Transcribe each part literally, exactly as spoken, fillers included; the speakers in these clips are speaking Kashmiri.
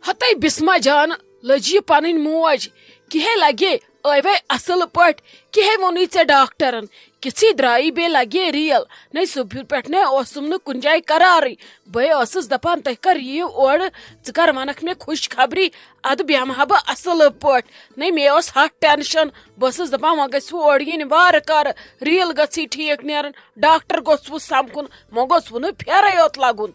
ہتے بسمہ جان، لٔج یہِ پنٕنۍ موج۔ کِہے لگے ٲوے اصل پٲٹھۍ، کِہے ووٚنُے ژےٚ ڈاکٹرن؟ کِژھٕے درٛایی بیٚیہِ لگے ریل۔ نے صبحہِ پٮ۪ٹھ نے اوسُم نہٕ کُنہِ جایہِ قرارٕے۔ بہٕ ٲسٕس دپان، تُہۍ کر یِیِو اورٕ، ژٕ کر ونکھ مےٚ خوشخبری، ادٕ بیٚہمہٕ ہا بہٕ اصل پٲٹھۍ۔ نے مےٚ اوس ہتھ ٹینشن۔ بہٕ ٲسٕس دپان، وۄنۍ گژھِ وۄنۍ اورٕ یِنۍ وارٕ کارٕ، ریل گٔژھٕے ٹھیٖک نیرٕنۍ، ڈاکٹر گوٚژھ وۄنۍ سمکھُن، وۄنۍ گوٚژھ وۄنۍ نہٕ پھیرے یوت لگُن۔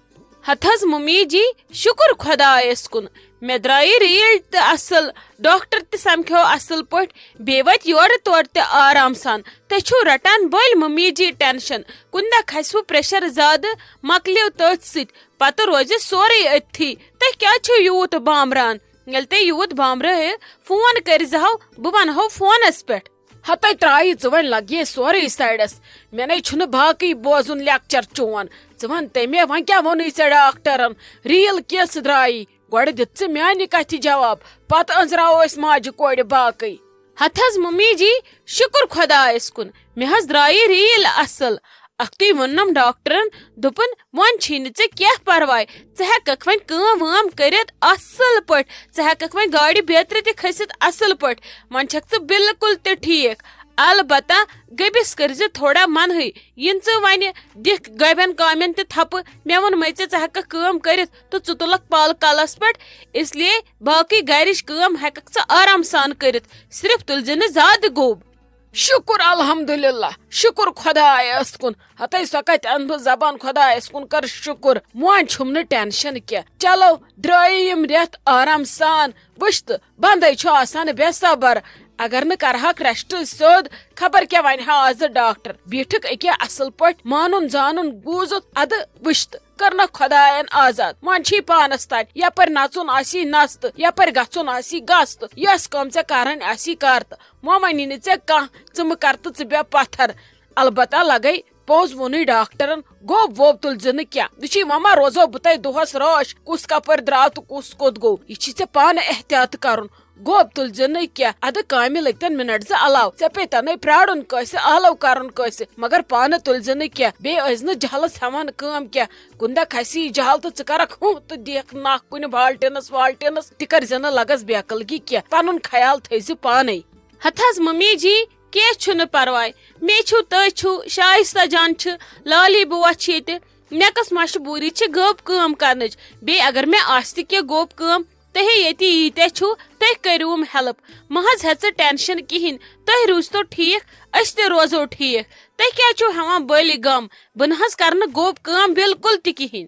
ہتہٕ حظ مُمی جی، شُکُر خۄدایس کُن، مےٚ درٛایہِ ریٖل تہِ اصٕل، ڈاکٹر تہِ سمکھیو اصٕل پٲٹھۍ، بیٚیہِ وٲتۍ یورٕ تورٕ تہِ آرام سان۔ تُہۍ چھِو رٹان بٔلۍ مُمی جی ٹینشن، کُنہِ دۄہ کھسوٕ پریشر زیادٕ، مۄکلیو تٔتھۍ سۭتۍ، پتہٕ روزِ سورُے أتھی۔ تُہۍ کیٛازِ چھِو یوٗت بامبران؟ ییٚلہِ تُہۍ یوٗت بامبرٲیِو، فون کٔرۍ زِہو، بہٕ ونہو فونس پٮ۪ٹھ۔ ہتے ترٛایی ژٕ وۄنۍ لگیے سورُے سایڈس۔ مےٚ نے چھُنہٕ باقٕے بوزُن لیکچر چون۔ ژٕ وَن تٔمۍ، وۄنۍ کیٛاہ ووٚنُے ژےٚ ڈاکٹرن؟ ریٖل کِژھ درٛایی؟ گۄڈٕ دِژ ژٕ میانہِ کتھِ جواب، پتہٕ أنٛزراوو أسۍ ماجہِ کورِ باقٕے۔ ہتہٕ حظ مُمی جی، شُکُر خۄدایس کُن، مےٚ حظ درٛایہِ ریٖل اصٕل۔ اکھتُے ووٚننم ڈاکٹرن، دوٚپُن، "وۄنۍ چھی نہٕ ژےٚ کینٛہہ پرواے، ژٕ ہٮ۪ککھ وۄنۍ کٲم وٲم کٔرِتھ اصٕل پٲٹھۍ، ژٕ ہٮ۪ککھ وۄنۍ گاڑِ بیترِ تہِ کھٔسِتھ اصٕل پٲٹھۍ، وۄنۍ چھکھ ژٕ بالکل تہِ ٹھیٖک۔ البتہ گٔبِس کٔرزِ تھوڑا منہٕے، یِن ژٕ وۄنۍ دِکھ گۄبٮ۪ن کامٮ۪ن تہِ تھپہٕ۔ مےٚ ووٚنمَے ژےٚ، ژٕ ہٮ۪ککھ کٲم کٔرِتھ تہٕ ژٕ تُلکھ پالہٕ کلس پٮ۪ٹھ، اس لیے باقٕے گرِچ کٲم ہٮ۪ککھ ژٕ آرام سان کٔرِتھ، صرف تُلزِ نہٕ زیادٕ گوٚب۔" شُکُر الحمدللہ، شُکُر خۄدایَس کُن۔ ہتے سۄ کتہِ اَنہٕ بہٕ زبان، خۄدایَس کُن کر شُکُر۔ وۄنۍ چھُم نہٕ ٹینشن کینٛہہ۔ چلو، درٛایے یِم رٮ۪تھ آرام سان۔ وٕچھ تہٕ، بندے چھُ آسان بے صبر۔ اگر نہٕ کرہاکھ ریسٹ سیوٚد، خبر کیٛاہ ونہِ ہا آزٕ ڈاکٹر۔ بیٖٹھٕکھ أکیٛاہ اصل پٲٹھۍ، مانُن زانُن بوٗزُتھ، ادٕ وٕچھ تہٕ۔ کٔرنکھ خۄدایَن آزاد۔ وۄنۍ چھُے پانس تانۍ، یپٲرۍ نژُن آسی نژ تہٕ یپٲرۍ گژھُن آسی گژھ تہٕ یۄس کٲم ژےٚ کرٕنۍ آسی کر تہٕ۔ وۄنۍ ونی نہٕ ژےٚ کانٛہہ، ژٕ مہٕ کر تہٕ ژٕ بیٚہہ پتھر۔ البتہ لگے پوٚز ووٚنُے ڈاکٹرن، گوٚب ووٚب تُلزِ نہٕ کینٛہہ۔ یہِ چھُے وۄنۍ ما روزو بہٕ تۄہہِ دۄہس رٲچھ، کُس کپٲرۍ درٛاو تہٕ کُس کوٚت گوٚو۔ یہِ چھُے ژےٚ پانہٕ احتیاط کرُن۔ گوٚب تُلزِ نہٕ کینٛہہ۔ ادٕ کامہِ لٔگتن منٹ زٕ علاوٕ۔ ژےٚ پیٚتنے پرٛارُن کٲنٛسہِ، آلو کرُن کٲنٛسہِ، مگر پانہٕ تُلزِ نہٕ کینٛہہ۔ بیٚیہِ ٲسۍ نہٕ جہلس ہٮ۪وان کٲم کینٛہہ۔ کُنہِ دۄہ کھسی جہل تہٕ ژٕ کرکھ ہُہ تہٕ دِکھ نکھ کُنہِ بالٹیٖنس والٹیٖنس۔ تہِ کرزِ نہٕ لگس بے عقلگی کینٛہہ۔ پنُن خیال تھٲیزِ پانے۔ ہتہٕ حظ ممی جی، کینٛہہ چھُنہٕ پرواے۔ مے چھُو، تُہۍ چھُو، شایستہ جان چھِ، لالی بُوا چھِ ییٚتہِ۔ مےٚ کۄس مجبوٗری چھِ گوٚب کٲم کرنٕچ؟ بیٚیہِ اگر مےٚ آسہِ تہِ کینٛہہ گوٚب کٲم، تُہۍ ییٚتہِ ییٖتیٛاہ چھِو، تُہۍ کٔرِو یِم ہیلپ۔ مہ حظ ہیٚژٕ ٹینشن کِہیٖنۍ، تُہۍ روٗزتو ٹھیٖک، أسۍ تہِ روزو ٹھیٖک۔ تُہۍ کیٛازِ چھِو ہٮ۪وان بٔلۍ غم؟ بہٕ نہ حظ کرٕ نہٕ گوٚب کٲم بالکل تہِ کِہیٖنۍ۔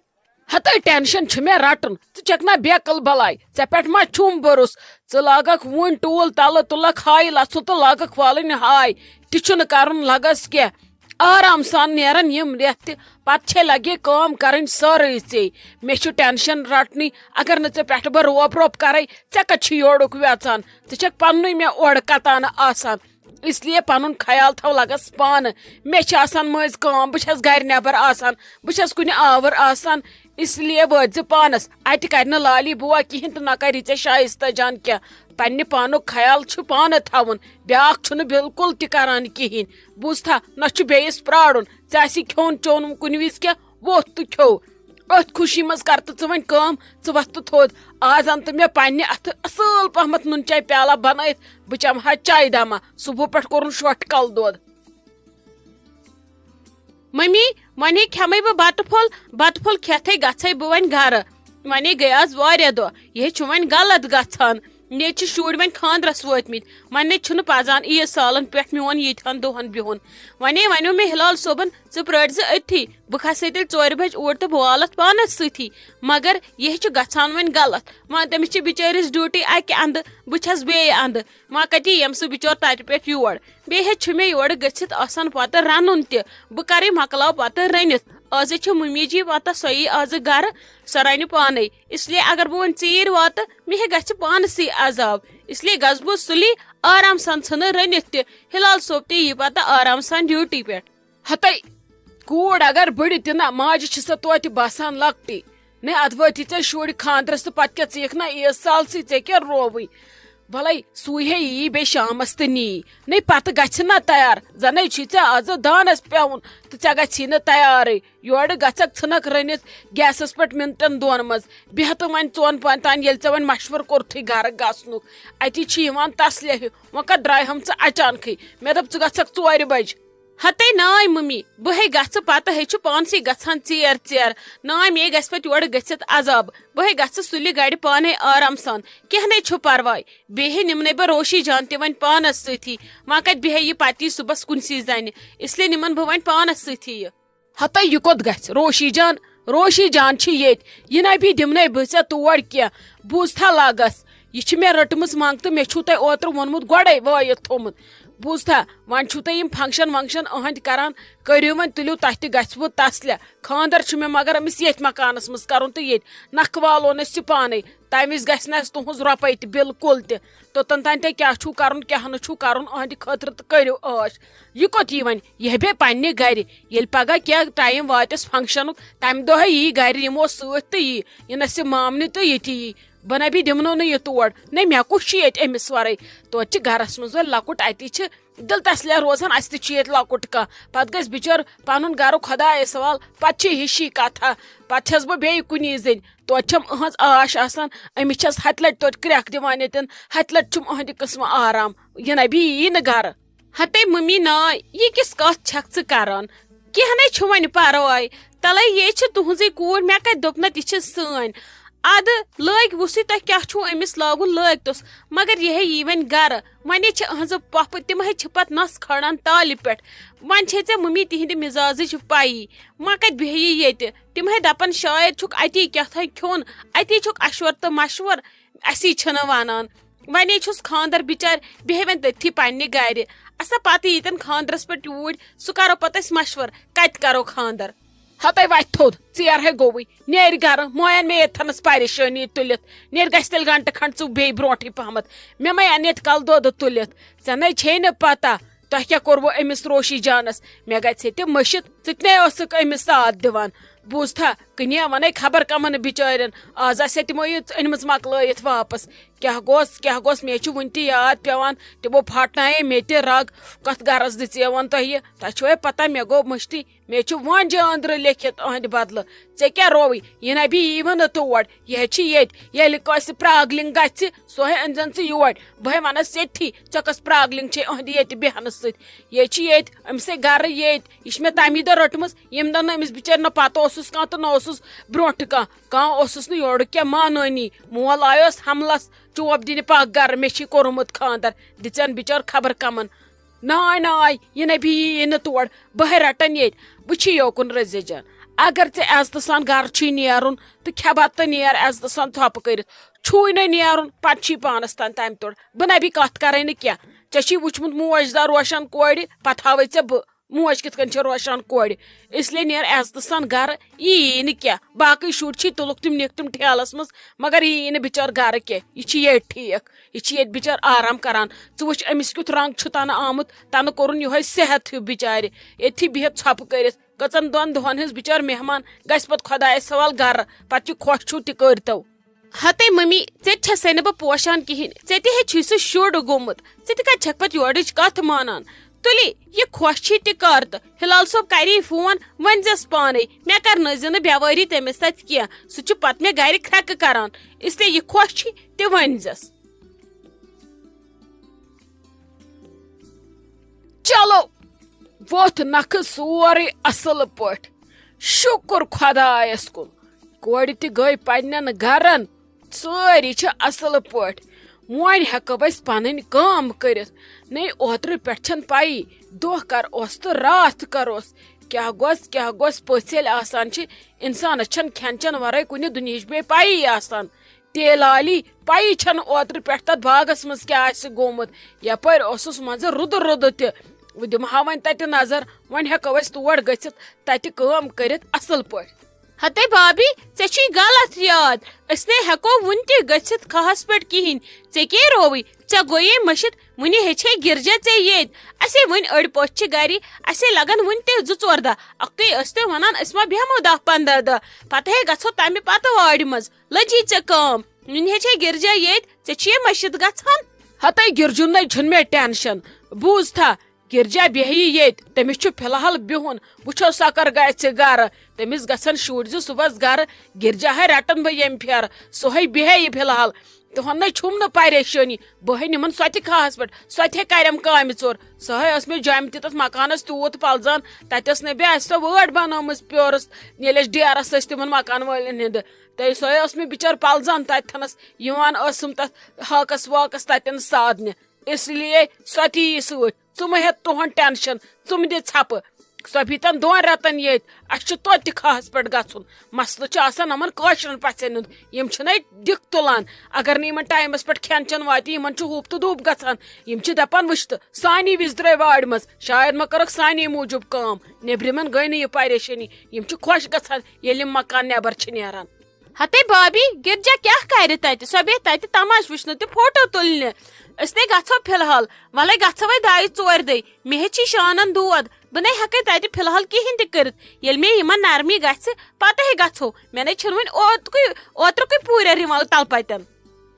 ہتے ٹینشن چھُ مےٚ رٹُن، ژٕ چھکھ نا بے عقل بلاے؟ ژےٚ پٮ۪ٹھ ما چھُم بروس؟ ژٕ لاگکھ وُنۍ ٹوٗل تلہٕ، تُلکھ ہاے لژھُل تہٕ لاگکھ والٕنۍ ہاے۔ تہِ چھُنہٕ کرُن لگس کینٛہہ۔ آرام سان نیرن یِم رٮ۪تھ تہِ، پتہٕ چھے لگے کٲم کرٕنۍ سٲرٕے ژے۔ مےٚ چھُ ٹینشن رٹنٕے، اگر نہٕ ژےٚ پٮ۪ٹھٕ بہٕ روپ روپ کرے، ژےٚ کتہِ چھُ یورُک ویژان؟ ژٕ چھکھ پننُے مےٚ اورٕ کتانہٕ آسان۔ اس لیے پنُن خیال تھاو لگس پانہٕ۔ مےٚ چھِ آسان مٔنٛزۍ کٲم، بہٕ چھس گرِ نٮ۪بر آسان، بہٕ چھس کُنہِ آوُر آسان۔ اس لیے وٲتۍ زِ پانس۔ اتہِ کرِ نہٕ لالی بوا کِہینۍ تہٕ نہ کرِ ژےٚ شایستہ جان کینٛہہ۔ پننہِ پانُک خیال چھُ پانہٕ تھاوُن، بیاکھ چھُنہٕ بالکل تہِ کران کِہینۍ۔ بوٗزتھا، نہ چھُ بیٚیِس پرارُن۔ ژےٚ آسی کھیوٚن چیوٚن کُنہِ وِزِ کینٛہہ، ووٚتھ تہٕ کھیوٚو۔ أتھۍ خوشی منٛز کر تہٕ ژٕ وۄنۍ کٲم، ژٕ وۄتھ تہٕ تھوٚد۔ آز ان تہٕ مےٚ پننہِ اتھٕ اصٕل پہمتھ نُن چاے پیالہ بنٲیِتھ، بہٕ چمہٕ ہا چاے دما۔ صبحہٕ پٮ۪ٹھ کوٚرُن شوٹھ کلہٕ دود۔ ممی، وۄنۍ کھٮ۪مے بہٕ بتہٕ پھوٚل، بتہٕ پھوٚل کھٮ۪تھے گژھے بہٕ وۄنۍ گرٕ۔ وۄنۍ گٔے آز واریاہ دۄہ، یہِ چھُ وۄنۍ غلط گژھان۔ مےٚ چھِ شُرۍ وۄنۍ خاندرس وٲتمٕتۍ، وۄنۍ چھُنہٕ پزان عیٖد سالن پٮ۪ٹھ میون ییٖتہن دۄہن بِہُن۔ وۄنۍ ونیو مےٚ ہلال صٲبن، "ژٕ پرٲرۍ زِ أتھی، بہٕ کھسے تیٚلہِ ژورِ بجہِ اوٗرۍ تہٕ بہٕ والتھ پانس سۭتی۔" مگر یہِ چھُ گژھان وۄنۍ غلط۔ وۄنۍ تٔمِس چھِ بِچٲرِس ڈیوٹی اکہِ اندٕ، بہٕ چھس بیٚیہِ اندٕ۔ وۄنۍ کتہِ یِم سُہ بِچور تتہِ پٮ۪ٹھ یور؟ بیٚیہِ حظ چھُ مےٚ یورٕ گٔژھِتھ آسان پتہٕ رنُن تہِ۔ بہٕ کرے مۄکلاو پتہٕ رٔنِتھ۔ آزے چھِ مُمی جی پتہ، سۄ یی آزٕ گرٕ، سۄ رنہِ پانے۔ اس لیے اگر بہٕ وۄنۍ ژیٖرۍ واتہٕ، مےٚ ہے گژھِ پانسٕے عذاب۔ اس لیے گژھٕ بہٕ سُلی آرام سان ژھٕنہٕ رٔنِتھ تہِ۔ ہلال صٲب تہِ یی پتہٕ آرام سان ڈیوٹی پٮ۪ٹھ۔ ہتے کوٗر اگر بٕڑِ تہِ نہ، ماجہِ چھِ سۄ توتہِ باسان لۄکٹٕے۔ نے، ادٕ وٲتی ژےٚ شُرۍ خاندرس تہٕ پتہٕ کیٛاہ ژٕ یِکھ نہ عیٖد سالسٕے، ژےٚ کیٛاہ رووٕے؟ وَلَے سُے ہے یی بیٚیہِ شامَس تہٕ نی۔ نَے پَتہٕ گژھِ نہ تیار، زَنَے چھُے ژےٚ آزٕ دانَس پٮ۪وُن تہٕ ژےٚ گژھی نہٕ تیارٕے۔ یورٕ گژھکھ ژھٕنکھ رٔنِتھ گیسَس پٮ۪ٹھ مِنٹَن دۄن منٛز۔ بیٚہہ تہٕ وۄنۍ ژۄن پانٛژَن تام، ییٚلہِ ژےٚ وۄنۍ مَشوَرٕ کوٚرتھٕے گَرٕ گژھنُک۔ اَتی چھِ یِوان تَسلہِ ہیوٗ۔ وۄنۍ کَتھ درٛاے ہَم ژٕ اَچانکھٕے؟ مےٚ دوٚپ ژٕ گژھکھ ژورِ بَجہِ۔ ہتے ناے ممی، بہٕ ہے گژھٕ، پتہٕ ہے چھُ پانسٕے گژھان ژیر ژیر۔ ناے، مے گژھِ پتہٕ یورٕ گٔژھِتھ عذاب۔ بہٕ ہے گژھٕ سُلہِ گرِ پانے آرام سان۔ کینٛہہ نے چھُ پرواے۔ بیٚیہِ ہے نِمنے بہٕ روشی جان تہِ وۄنۍ پانس سۭتی۔ وۄنۍ کتہِ بیٚہہِ یہِ پتی صُبحس کُنسٕے زنہِ؟ اس لیے نِمن بہٕ وۄنۍ پانس سۭتی یہِ۔ ہتے یہِ کوٚت گژھِ؟ روشی جان، روشی جان چھِ ییٚتہِ۔ یہِ نہ بیٚیہِ دِمنے بہٕ ژےٚ تور کینٛہہ۔ بوٗزتھا لاگس، یہِ چھِ مےٚ رٔٹمٕژ منٛگ تہٕ مےٚ چھُو تۄہہِ اوترٕ ووٚنمُت گۄڈَے وٲیِتھ تھوٚمُت۔ بوٗزتھا، وۄنۍ چھُو تۄہہِ یِم function وَنٛگشَن أہٕنٛدۍ کَران، کٔرِو وۄنۍ، تُلِو تۄہہِ تہِ گژھِوٕ تَسلہِ۔ خانٛدر چھُ مےٚ مگر أمِس ییٚتھۍ مکانَس منٛز کَرُن تہٕ ییٚتہِ نَکھٕ والو نہٕ أسۍ یہِ پانَے۔ تَمہِ وِزِ گژھِ نہٕ اَسہِ تُہٕنٛز رۄپَے تہِ بِلکُل تہِ۔ توٚتَن تام تۄہہِ کیٛاہ چھُو کَرُن، کیٛاہ نہٕ چھُو کَرُن، أہٕنٛدِ خٲطرٕ تہٕ کٔرِو عٲش۔ یہِ کوٚت یی وۄنۍ؟ یہِ بیٚہہِ پنٛنہِ گَرِ۔ ییٚلہِ پگاہ کینٛہہ time واتٮ۪س functionُک، تَمہِ دۄہَے یی گَرِ، یِمو سۭتۍ تہٕ یی۔ یِنَس یہِ مامنہِ تہٕ یہِ تہِ یی۔ بہٕ نہ بیٚیہِ دِمنو نہٕ یہِ تور۔ نہ، مےٚ کُس چھُ ییٚتہِ أمِس وَرٲے؟ توتہِ چھِ گَرَس منٛز وۄنۍ لۄکُٹ، اَتی چھِ دِل تسلیہ روزان، اَسہِ تہِ چھُ ییٚتہِ لۄکُٹ کانٛہہ۔ پَتہٕ گژھِ بِچٲر پَنُن گَرٕ خۄدایَس حوال، پَتہٕ چھِ ہِشی کَتھا۔ پَتہٕ چھَس بہٕ بیٚیہِ کُنی زٔنۍ۔ توتہِ چھَم أہٕنٛز آش آسان، أمِس چھَس ہَتہِ لَٹہِ توتہِ کرٛٮ۪کھ دِوان ییٚتٮ۪ن، ہَتہِ لَٹہِ چھُم أہٕنٛدِ قٕسمہٕ آرام۔ یہِ نہ بیٚیہِ یی نہٕ گَرٕ۔ ہتے ممی ناے، یہِ کِژھ کتھ چھکھ ژٕ کران؟ کینٛہہ نے چھُ وۄنۍ پرواے۔ تلے یے چھِ تُہنزٕے کوٗر، مےٚ کتہِ دوٚپنتھ یہِ چھِ سٲنۍ؟ ادٕ لٲگۍ وُسٕے تۄہہِ کیٛاہ چھُو أمِس لاگُن، لٲگۍ توس۔ مگر یہِ ہے یی وۄنۍ گرٕ، وۄنۍ ہے چھِ أہنزٕ پۄپھٕ، تِم ہے چھِ پتہٕ نس کھٲلان تالہِ پٮ۪ٹھ۔ وۄنۍ چھے ژےٚ ممی تِہنٛدِ مزازٕچ پیی، وۄنۍ کتہِ بیٚہہِ یہِ ییٚتہِ؟ تِم ہے دپان شاید چھُکھ اتی کیٛاہ تھانۍ کھیوٚن، اتی چھُکھ اشور تہٕ مشور، اسی چھِنہٕ ونان۔ وۄنۍ چھُس خانٛدر بِچارِ، بیٚہہِ وۄنۍ تٔتھی پننہِ گرِ۔ اسا پتہٕ ییٖتٮ۪ن خانٛدرس پٮ۪ٹھ یوٗرۍ، سُہ کرو پتہٕ أسۍ مشور، کتہِ کرو خانٛدر۔ ہتے وتہِ تھوٚد، ژیر ہے گوٚوٕے، نیرِ گرٕ، مۄے ان مےٚ ییٚتھنس پریشٲنی تُلِتھ۔ نیرِ گژھِ تیٚلہِ گنٹہٕ کھنڈ ژٕ بیٚیہِ برونٹھٕے پہمتھ۔ مےٚ مَے ان ییٚتہِ کلہٕ دۄدٕ تُلِتھ۔ ژےٚ نے چھے نہٕ پتہ، تۄہہِ کیٛاہ کوٚروٕ أمِس روشی جانس؟ مےٚ گژھِ تہِ مٔشِتھ، ژٕ تہِ نے ٲسٕکھ أمِس ساتھ دِوان۔ بوٗزتھا، کٕنیا ونے خبر کمن بِچٲرٮ۪ن، آز آسہِ تِمو یہِ أنمٕژ مۄکلٲیِتھ واپس۔ کیٛاہ گوٚژھ، کیٛاہ گوٚژھ، مےٚ چھُ وُنہِ تہِ یاد پٮ۪وان، تِمو پھاٹنایے مےٚ تہِ رگ۔ کتھ گرس دِژیون تۄہہِ؟ تۄہہِ چھُوے پتہ مےٚ گوٚو مٔشتٕے، مےٚ چھُ وۄنۍ جاندرٕ لیکھِتھ أہنٛدِ بدلہٕ۔ ژےٚ کیٛاہ رووٕے؟ یہِ نہ بیٚیہِ ییٖوٕ نہٕ تور، یہِ ہے چھِ ییٚتہِ۔ ییٚلہِ کٲنٛسہِ پرٛاگلِنٛگ گژھِ، سۄ ہے أنۍزٮ۪ن ژٕ یور۔ بہٕ ہے وَنَس ییٚتھی، ژےٚ کۄس پرٛاگلِنٛگ چھے أہنٛدِ ییٚتہِ بیٚہنہٕ سۭتۍ؟ ییٚتہِ چھِ ییٚتہِ، أمِس ہے گَرٕ ییٚتہِ۔ یہِ چھِ مےٚ تَمی دۄہ رٔٹمٕژ، ییٚمہِ دۄہ نہٕ أمِس بِچٲرۍ نہ پَتہٕ اوسُس کانٛہہ تہٕ نہ اوسُس برونٛٹھٕ کانٛہہ۔ کانٛہہ اوسُس نہٕ یورُک کینٛہہ مانٲنی۔ مول آیوس حملَس، چوب دِنہِ پَکھ گَرٕ، مےٚ چھُے کوٚرمُت خانٛدر، دِژٮ۪ن بِچٲر خبر کَمَن۔ ناے ناے، یہِ نبی یی نہٕ تور، بہٕ ہے رٹن ییٚتہِ۔ وٕچھِ یوکُن رزیہ جان، اگر ژےٚ عزتہٕ سان گرٕ چھُے نیرُن تہٕ کھےٚ بتہٕ تہٕ نیر عزتہٕ سان ژھۄپہٕ کٔرِتھ۔ چھُے نہٕ نیرُن، پتہٕ چھُے پانس تام تمہِ توٚڑ۔ بہٕ نبی کتھ کرے نہٕ کینٛہہ۔ ژےٚ چھُے وٕچھمُت موج زا روشن کورِ، پتہٕ ہاوے ژےٚ بہٕ موج کِتھ کٔنۍ چھےٚ روشن کورِ۔ اس لیے نیر عزتہٕ سان گرٕ، یی یی نہٕ کینٛہہ۔ باقٕے شُرۍ چھِی تُلُکھ تِم نِکھ تِم ٹھیلس منٛز، مگر یی یی نہٕ بِچٲر گرٕ کینٛہہ۔ یہِ چھِ ییٚتہِ ٹھیٖک۔ یہِ چھِ ییٚتہِ بِچٲر آرام کران۔ ژٕ وٕچھ أمِس کیُتھ رنٛگ چھُ تنہٕ آمُت، تنہٕ کوٚرُن یِہوٚے صحت ہیوٗ بِچارِ۔ ییٚتھی بِہِتھ ژھۄپہٕ کٔرِتھ، کٔژن دۄن دۄہن ہٕنٛز بِچٲر مہمان، گژھِ پتہٕ خۄدایس حوال گرٕ۔ پتہٕ چھُ خۄش چھُو تہِ کٔرۍتو۔ ہتے ممی، ژےٚ تہِ چھسے نہٕ بہٕ پوشان کِہیٖنۍ۔ ژےٚ تہِ ہے چھُے سُہ شُر گوٚمُت۔ ژٕ تہِ کتہِ چھکھ پتہٕ یورٕچ کتھ مانان؟ تُلہِ، یہِ خۄش چھی تہِ کر تہٕ۔ ہلال صٲب کرے فون، ؤنۍ زٮ۪س پانے۔ مےٚ کرنٲوزِ نہٕ بٮ۪وٲری تٔمِس سۭتۍ کینٛہہ۔ سُہ چھُ پتہٕ مےٚ گرِ کھرٛٮ۪کہٕ کران۔ اس لیے یہِ خۄش چھی تہِ ؤنۍ زٮ۪س۔ چلو، ووٚتھ نکھٕ سورُے اصل پٲٹھۍ۔ شُکر خۄدایس کُن۔ کورِ تہِ گٔے پننٮ۪ن گرن۔ سٲری چھِ اصل پٲٹھۍ۔ وۄنۍ ہٮ۪کو أسۍ پنٕنۍ کٲم کٔرِتھ۔ نے اوترٕ پٮ۪ٹھ چھَنہٕ پَیی، دۄہ کر اوس تہٕ راتھ کر اوس۔ کیٛاہ گوٚژھ، کیٛاہ گوٚژھ، پٔژھۍ ییٚلہِ آسان چھِ، انسانس چھَنہٕ کھٮ۪ن چٮ۪ن ورٲے کُنہِ دُنہِچ بیٚیہِ پَیی آسان۔ تیلہِ آلی، پَیی چھَنہٕ اوترٕ پٮ۪ٹھ تَتھ باغس منٛز کیٛاہ آسہِ گوٚمُت۔ یپٲرۍ اوسُس منٛزٕ رُدٕ رُدٕ تہِ۔ وۄنۍ دِمہٕ ہا وۄنۍ تَتہِ نظر، وۄنۍ ہٮ۪کو أسۍ تور گٔژھِتھ، تَتہِ کٲم کٔرِتھ اَصٕل پٲٹھۍ۔ ہتے بابی، ژےٚ چھُے غلط یاد۔ أسۍ نے ہٮ۪کو وُنہِ تہِ گٔژھِتھ کھاہس پٮ۪ٹھ کِہیٖنۍ۔ ژےٚ کیٛاہ رووٕے؟ ژےٚ گوٚیے مٔشِتھ۔ وُنہِ ہیٚچھے گِرجا ژےٚ ییٚتۍ۔ اَسے وُنہِ أڑۍ پٔژھۍ چھِ گرِ۔ اَسے لگن وُنہِ تہِ زٕ ژور دۄہ۔ اَکُے ٲسۍ تُہۍ وَنان، أسۍ ما بیٚہمو دَہ پنٛداہ دۄہ؟ پَتہٕ ہے گژھو تَمہِ پَتہٕ وارِ منٛز۔ لٔجی ژےٚ کٲم۔ وُنہِ ہیٚچھے گِرجا ییٚتۍ۔ ژےٚ چھُے مٔشِتھ گژھان؟ ہتے گرجُن نے چھُنہٕ مےٚ ٹینشن۔ بوٗز تھا، گرجا بیٚہہِ ییٚتہِ، تٔمِس چھُ فی الحال بِہُن۔ وٕچھو سۄ کر گژھِ گرٕ، تٔمِس گژھن شُرۍ زٕ صُبحس گرٕ۔ گرجا ہے رٹن بہٕ ییٚمہِ پھیرٕ، سُہ ہے بیٚہہِ یہِ فی الحال۔ تُہُنٛد نے چھُم نہٕ پریشٲنی، بہٕ ہے نِمن سۄ تہِ کھاہس پٮ۪ٹھ، سۄ تہِ ہے کرٮ۪م کامہِ ژوٚر۔ سۄ ہے ٲس مےٚ جۄمہِ تہِ تتھ مکانس تیوٗت پلزان، تتہِ ٲس نہٕ بیٚیہِ اَسہِ سۄ وٲر بنٲومٕژ پیورس، ییٚلہِ أسۍ ڈیرس ٲسۍ تِمن مکان والٮ۪ن ہٕنٛدِ۔ تہٕ سۄے ٲس مےٚ بِچٲر پلزان تتہِ تھنس، یِوان ٲسٕم تتھ ہاکس واکس تتٮ۪ن سادنہِ۔ اس لیے سۄ تہِ یی سۭتۍ۔ ژٕ مہٕ ہیٚتھ تُہُنٛد ٹینشن، ژٕ مہٕ دِ ژھپہٕ۔ سۄ بیٖتن دۄن رٮ۪تن ییٚتۍ، اسہِ چھُ توتہِ تہِ کھاہس پٮ۪ٹھ گژھُن۔ مسلہٕ چھُ آسان یِمن کٲشرٮ۪ن پژھٮ۪ن ہُنٛد، یِم چھِنَے دِکھ تُلان۔ اگر نہٕ یِمن ٹایمس پٮ۪ٹھ کھٮ۪ن چٮ۪ن واتہِ، یِمن چھُ ہُپ تہٕ دُب گژھان۔ یِم چھِ دپان، وٕچھ تہٕ، سانی وِزِ درٛاے وارِ منٛز، شاید ما کٔرٕکھ سانی موٗجوٗب کٲم۔ نیٚبرِمٮ۪ن گٔے نہٕ یہِ پریشٲنی، یِم چھِ خۄش گژھان، ییٚلہِ یِم مکان نٮ۪بر چھِ نیران۔ ہتے بابی، گرجا کیٛاہ کرِ تتہِ؟ سۄ بیہہِ تتہِ تماش وٕچھنہٕ تہٕ فوٹو تُلنہِ۔ أسۍ نے گژھو فی الحال، ولے گژھو وۄنۍ دۄیہِ ژورِ دۄہہِ۔ مےٚ ہے چھی شانن دود، بہٕ نے ہٮ۪کے تتہِ فی الحال کہیٖنۍ تہِ کٔرِتھ۔ ییٚلہِ مےٚ یِمن نرمی گژھِ، پتہٕ ہے گژھو۔ مےٚ نے چھُنہٕ وُنہِ اوترُکُے، اوترُکُے پوٗرٕ رِوان تلہٕ پتٮ۪ن۔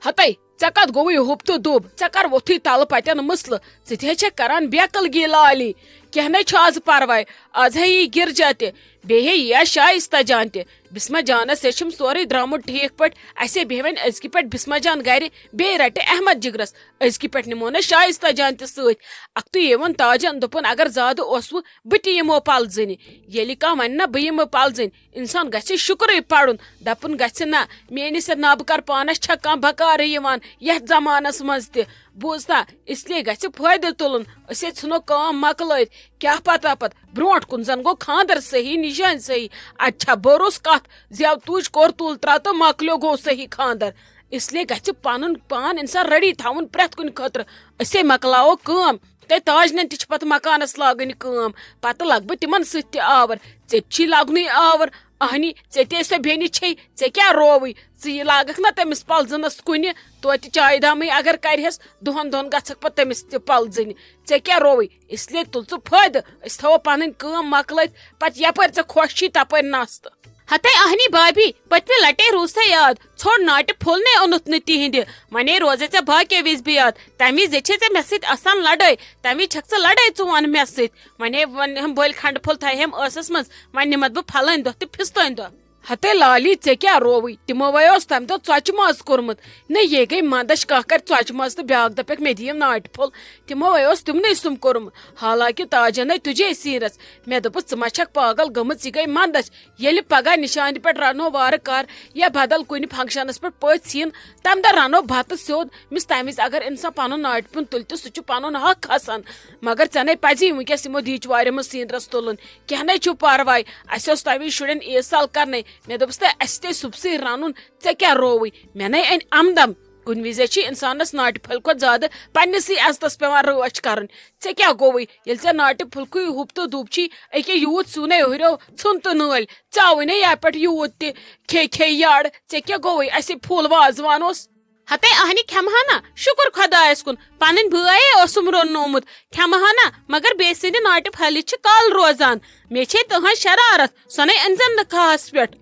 ہتے، ژےٚ کتھ گوٚوُے ہُپ تہٕ دُب؟ ژےٚ کر ووٚتھُے تلہٕ پتٮ۪ن مسلہٕ؟ ژٕ تہِ ہے چھکھ کران بے عقلگی لالی۔ کینٛہہ نے چھُ از پرواے، از ہے یی گرجا تہِ، بیٚیہِ ہے یِیا شایستہ جان تہِ۔ بسمہ جانس ہے چھُم سورُے درٛامُت ٹھیٖک پٲٹھۍ۔ اسے بیٚہہِ وۄنۍ أزکہِ پٮ۪ٹھ بسمہ جان گرِ، بیٚیہِ رٹہِ احمد جگرس۔ أزکہِ پٮ۪ٹھ نِمو نہ شایستہ جان تہِ سۭتۍ۔ اکھتُے یِوان تاجن دوٚپُن، اگر زیادٕ اوسوٕ، بہٕ تہِ یِمو پلزٕنہِ۔ ییٚلہِ کانٛہہ ونہِ نہ بہٕ یِمہٕ پلزٕنۍ، انسان گژھِ شُکرٕے پرُن، دپُن گژھِ نہ، میٲنِس یتھ نابہٕ کار پانس چھا کانٛہہ بکارٕے یِوان یتھ زمانس منٛز تہِ۔ بوٗز تھا، اس لیے گژھِ فٲیدٕ تُلُن۔ أسۍ ہے ژھٕنو کٲم مۄکلٲیِتھ۔ کیٛاہ پتہ پتہٕ برونٛٹھ کُن زن گوٚو خانٛدر صحیح، نِشٲنۍ صحیح۔ اتہِ چھا بروس کتھ زِ یو تُج کوٚر تُل ترٛاو تہٕ مۄکلیو گوٚو صحیح خانٛدر۔ اس لیے گژھِ پنُن پان انسان ریڈی تھاوُن پرٛٮ۪تھ کُنہِ خٲطرٕ۔ أسے مۄکلاوو کٲم۔ تہٕ تاجنن تہِ چھِ پتہٕ مکانس لاگٕنۍ کٲم۔ پتہٕ لگہٕ بہٕ تِمن سۭتۍ تہِ آور۔ ژےٚ تہِ چھی لگنُے آور۔ اہنی، ژےٚ تہِ ٲسۍ سۄ بیٚنہِ چھے، ژےٚ کیٛاہ رووٕے؟ ژٕ یہِ لاگکھ نا تٔمِس پلزٕنس کُنہِ، توتہِ چایہِ دامٕے اگر کرِہس، دۄہن دۄہن گژھکھ پتہٕ تٔمِس تہِ پلزٕنہِ۔ ژےٚ کیٛاہ رووٕے؟ اس لیے تُل ژٕ فٲیدٕ، أسۍ تھاوو پنٕنۍ کٲم مۄکلٲیِتھ، پتہٕ یپٲرۍ ژےٚ خۄش چھی تپٲرۍ نس تہٕ۔ ہتے اہنی بابی، پٔتمہِ لٹے روٗز ژےٚ یاد، ژھوٚڑ ناٹہِ پھوٚل نے اوٚنُتھ نہٕ تِہنٛدِ۔ ونے روزے ژےٚ باقیو وِزِ بے یاد۔ تمہِ وِزِ چھے ژےٚ مےٚ سۭتۍ آسان لڑٲے، تمہِ وِزِ چھکھ ژٕ لڑٲے ژٕ وَن مےٚ سۭتۍ۔ ونے ونہم بٔلۍ کھنڈٕ پھوٚل تھاوہم ٲسس منٛز، وۄنۍ نِمتھ بہٕ پھلٲنۍ دۄہ تہٕ پھستٲنۍ دۄہ۔ ہتے لالی، ژےٚ کیٛاہ رووٕے؟ تِمو وے اوس تمہِ دۄہ ژۄچہِ ماز کوٚرمُت۔ نہ، یے گٔے مندچھ، کانٛہہ کرِ ژۄچہِ ماز تہٕ بیٛاکھ دپٮ۪کھ مےٚ دِیِو ناٹہِ پھوٚل۔ تِمو وے اوس تِمنٕے سُم کوٚرمُت۔ حالانکہِ تاجن ہے تُجے سیٖنرس۔ مےٚ دوٚپُس، ژٕ ما چھکھ پاگل گٔمٕژ؟ یہِ گٔے مندچھ۔ ییٚلہِ پگاہ نشانہِ پٮ۪ٹھ رنو وارٕ کار یا بدل کُنہِ فنکشنس پٮ۪ٹھ پٔژھۍ یِن، تمہِ دۄہ رنو بتہٕ سیوٚد۔ مِس تمہِ وِزِ اگر انسان پنُن ناٹہِ پھوٚل تُلہِ تہٕ سُہ چھُ پنُن حق کھسان۔ مگر ژےٚ نے پزی وٕنکیٚس یِمو دیٖچ وارِ منٛز سیٖنرس تُلُن۔ کینٛہہ نے چھُ پرواے، اسہِ اوس تمہِ وِزِ شُرٮ۪ن عیٖد سال کرنے۔ مےٚ دوٚپُس، تہٕ اسہِ تہِ سُبسٕے رنُن، ژےٚ کیٛاہ رووٕے؟ مےٚ نے أنۍ امدم۔ کُنہِ وِزِ چھِ انسانس ناٹہِ پھلہِ کھۄتہٕ زیادٕ پننِسٕے عزتس پٮ۪وان رٲچھ کرٕنۍ۔ ژےٚ کیٛاہ گوٚوٕے؟ ییٚلہِ ژےٚ ناٹہِ پھُلکُے ہُپ تہٕ دُب چھی، أکیٛاہ یوٗت سیُن ہے ہُریو، ژھُن تہٕ نٲلۍ، ژاوٕے نے یپہِ پٮ۪ٹھ یوٗت تہِ کھے کھے یڈ۔ ژےٚ کیٛاہ گوٚوٕے؟ اسے پھوٗل وازوان اوس۔ ہتے اہنہِ کھٮ۪مہٕ ہا نا، شُکر خۄدایس کُن، پنٕنۍ بٲے اوسُم روننومُت، کھٮ۪مہٕ ہا نا، مگر بیٚیہِ سٕنٛدِ ناٹہِ پھلہِ چھِ کل روزان۔ مےٚ چھے تٕہنٛز شرارت، سۄ نے أنزٮ۪م نہٕ کھاہس پٮ۪ٹھ۔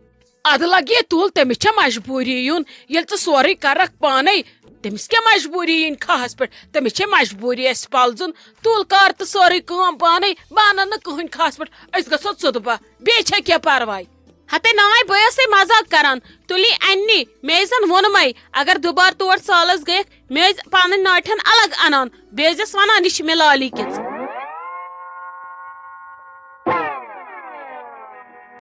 ادٕ لگہِ یہِ تُل، تٔمِس چھےٚ مجبوٗری یُن، ییٚلہِ ژٕ سورُے کرکھ پانے۔ تٔمِس کیٛاہ مجبوٗری یِنۍ کھاہس پٮ۪ٹھ؟ تٔمِس چھےٚ مجبوٗری اَسہِ پلزُن۔ تُل کر تہٕ سٲرٕے کٲم پانے، بہٕ انن نہٕ کٕہٕنۍ کھاہس پٮ۪ٹھ، أسۍ گژھو ژُدبہ، بیٚیہِ چھےٚ کینٛہہ پرواے؟ ہتے ناے، بہٕ ٲسے مزاق کران، تُلی اننی، مےٚ زن ووٚنمے، اگر دُبارٕ تور سالس گٔیکھ، مےٚ ٲسۍ پنٕنۍ ناٹھٮ۪ن الگ انان، بیٚیہِ ٲسۍزٮ۪س ونان، یہِ چھِ مےٚ لالی کِژھ۔